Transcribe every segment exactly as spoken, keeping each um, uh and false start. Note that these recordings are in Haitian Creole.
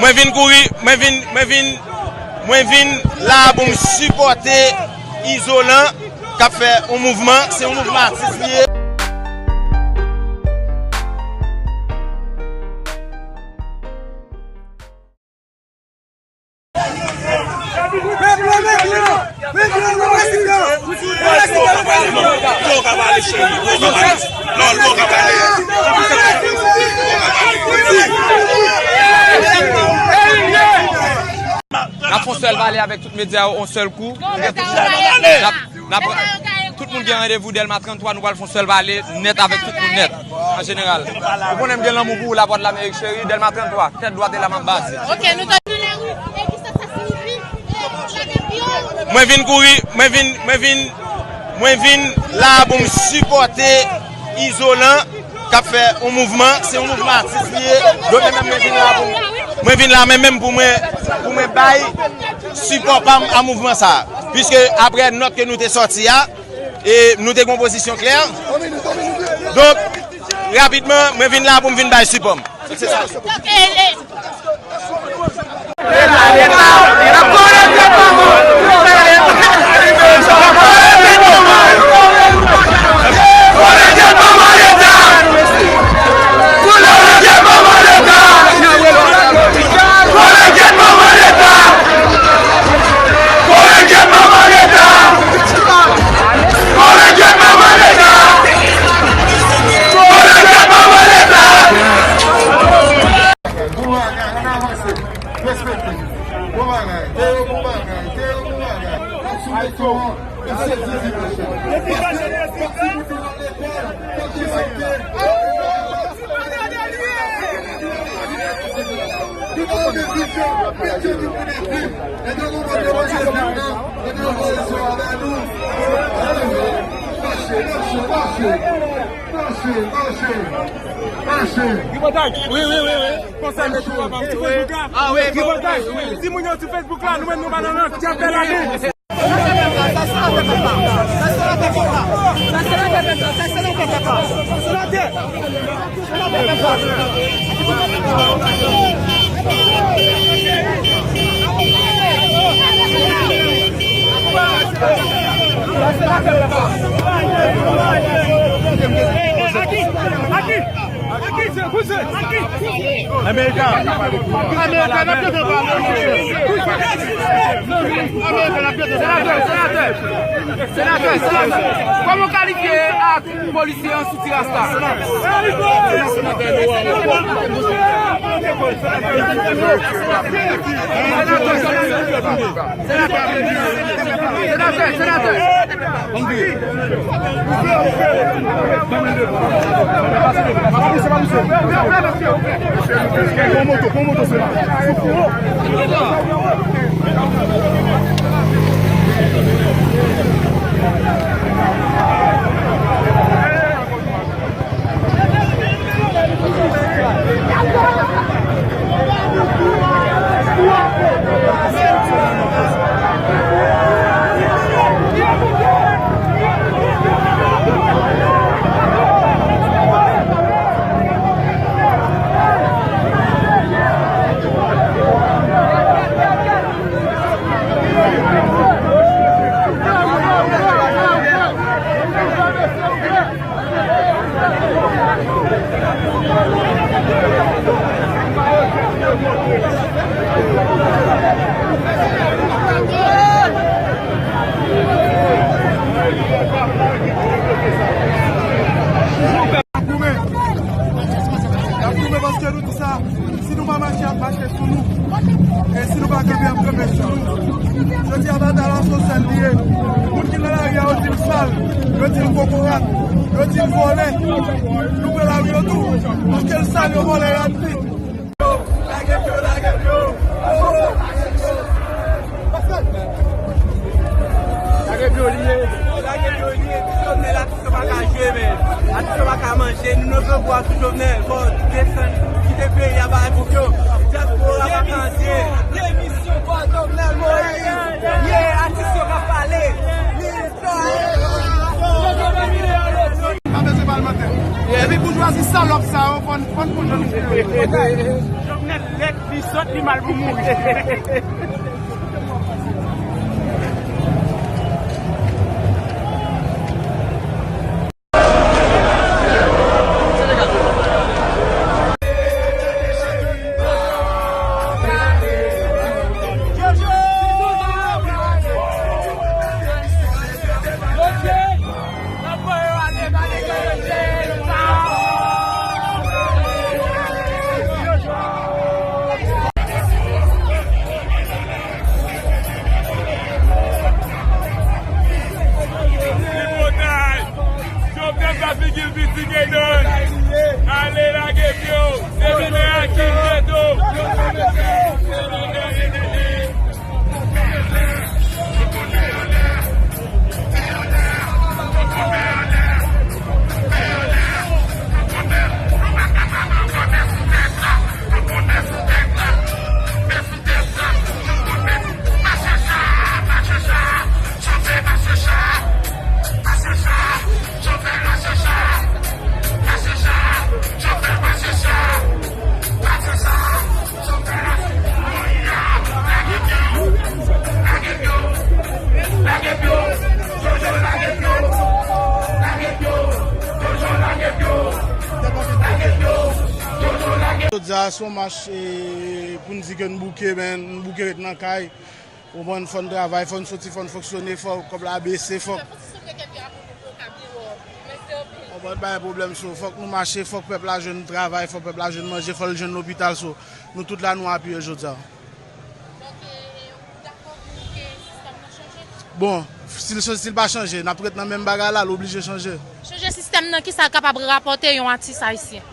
Mwen vin kouri, mwen vin, mwen vin, mwen vin la pou m sipòte Izolan k ap fè yon mouvman, se yon mouvman atis li ye. N ap fè yon sèl pale avèk tout medya yo, yon sèl kou. N ap, n ap, tout moun gen randevou Dèlma trannntwa, nou pral fè yon sèl pale nèt avèk tout moun nèt, an jeneral. Ou konnen m gen lanmou pou ou, Lavwadlamerik cheri, Dèlma trannntwa, tèt dwat e la m ap baze. Ok, nou tande. Mwen vin kouri, mwen vin, mwen vin, mwen vin la pou m sipòte Izolan k ap fè yon mouvman, se yon mouvman atis li ye. Donk mwen menm mwen vin la pou m, mwen vin la mwen menm pou mwen, pou mwen bay sipò pa m a mouvman sa a. Piske aprè nòt ke nou te sòti a, e nou te gen yon pozisyon klè. Donk, rapidman, mwen vin la pou m vin bay sipò m. Se sa. Bon bagay, ann avanse. Respekte. Bon bagay. Teo, bon bagay. Teo, bon bagay. Sou beton an, mesye, di, di, mesye. Paske, paske nou te nan lekòl, paske se te. Tout moun de vizyon, mesye, tout moun de vizyon. Nèg yo konprann yo manje vin nan, nèg yo voye sou avè nou. Mache, mache, mache. Mache, mache, mache. Wi, wi, wi, wi. Konsèy mesye yo ap sou Facebook la. Ah wi, wi, wi. Timoun yo sou Facebook la, nou menm nou pa nan rans. K ap fè lage. Amerika, Amerika, n ap tande pale. Amerika, n ap tande pale. Senatè, senatè, senatè, senatè, kòman w kalifye ak polisye an sou ti rasta? Senatè, senatè. N ap goumen. N ap goumen paske nou di sa. Si nou pa mache, y ap mache sou nou. E si nou pa kanpe, y ap kanpe sou nou. Jodi a, batay la se yon sèl li ye. Moun ki nan lari a, yo di l sal, yo di l kokorat, yo di l vòlè. Nou pran lari yo tou. Paske l sal, yo vòlè, y ap vit. Lage pye w, lage pye w. Lage pye w li ye. Lage pye w li ye. Jovnèl, atis yo pa ka jwe, men. Atis yo pa ka manje. Nou nan grann bwa sou Jovnèl. Fò desann, kite peyi a bay pou yo. Dyaspora vakanse. Demisyon pou Jovnèl Moïse. Ye, atis yo ka pale. Ministè. Pa bezwen palmantè. Epi boujwazi salòp sa yo, fò n, fò n konn jan nou fè yo. Jovnèl lèd. Li sòt, li mal pou mouri. Tripotay! Jovenel fè figi l piti Gaydon! Ale lage pye w! Se Jovenel ki jeto! Jodi a, se yon mach, e, pou n di ke n bouke, men n bouke ret nan kay. Ou konprann, fò n travay, fò n soti, fò n fonksyone, fò kòb la bese, fò. Konprann, bay pwoblèm, so, fòk nou mache, fòk pèp la jwenn travay, fòk pèp la jwenn manje, fò l jwenn lopital, so, nou tout la, nou apiye jodi a. Bon, si l, si l pa chanje, n ap ret nan menm bagay la, l oblije chanje. Chanje sistèm nan, kisa l kapab rapòte yon atis ayisyen?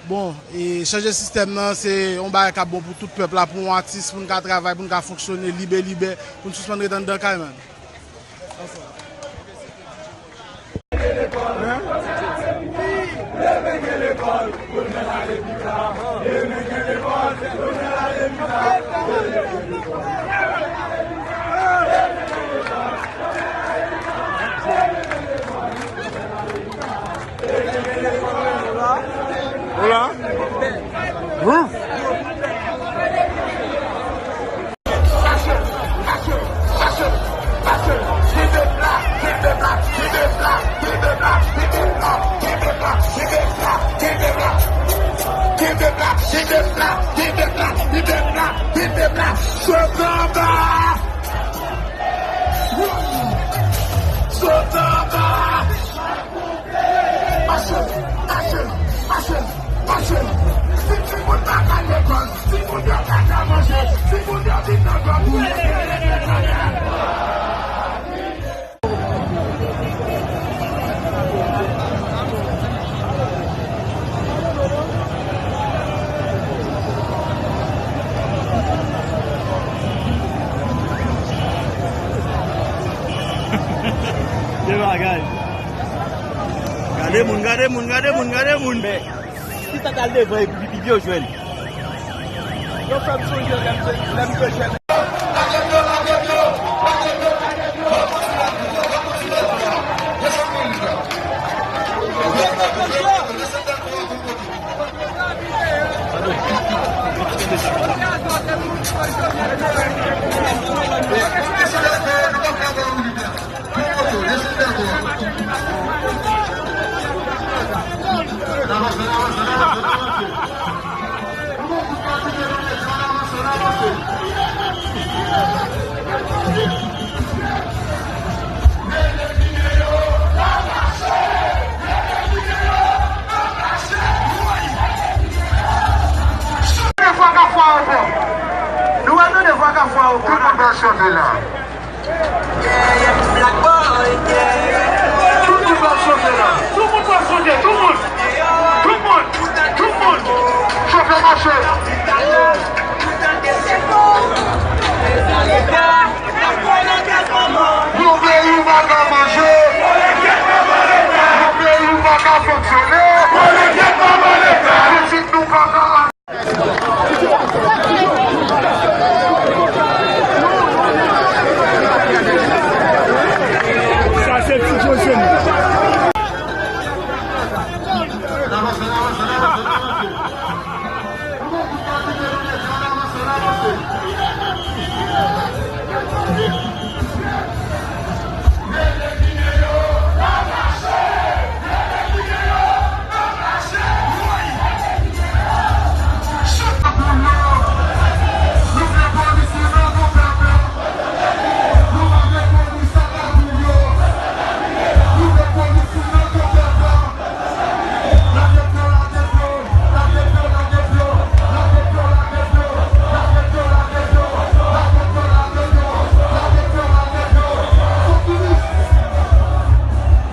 Bon, e chanje sistèm nan, se yon bagay k ap bon pou tout pèp la, pou yon atis, pou n ka travay, pou n ka fonksyone libè, libè, pou n sispann ret anndan kay, man. Hola. Roof. Kenbe la, kenbe la, kenbe la, kenbe la, kenbe la, kenbe la. Sot anba! Sot anba! Mache, mache, mache, mache. Si timoun pa ka lekòl, si moun yo pa ka manje, si moun yo vin nan dòmi, yo vin nan dòmi. De bagay. Gade moun, gade moun, gade moun, gade moun. Men, ki sa t al devan epi pipi yo jwenn? Yo fè m sonje lè m te, lè m te jèn. Nou wè nou de vwa ka fwa yo. Tout moun pral chante la. Tout moun pral chante la. Tout moun pral chante, tout moun. Tout moun, tout moun. Chofè mache.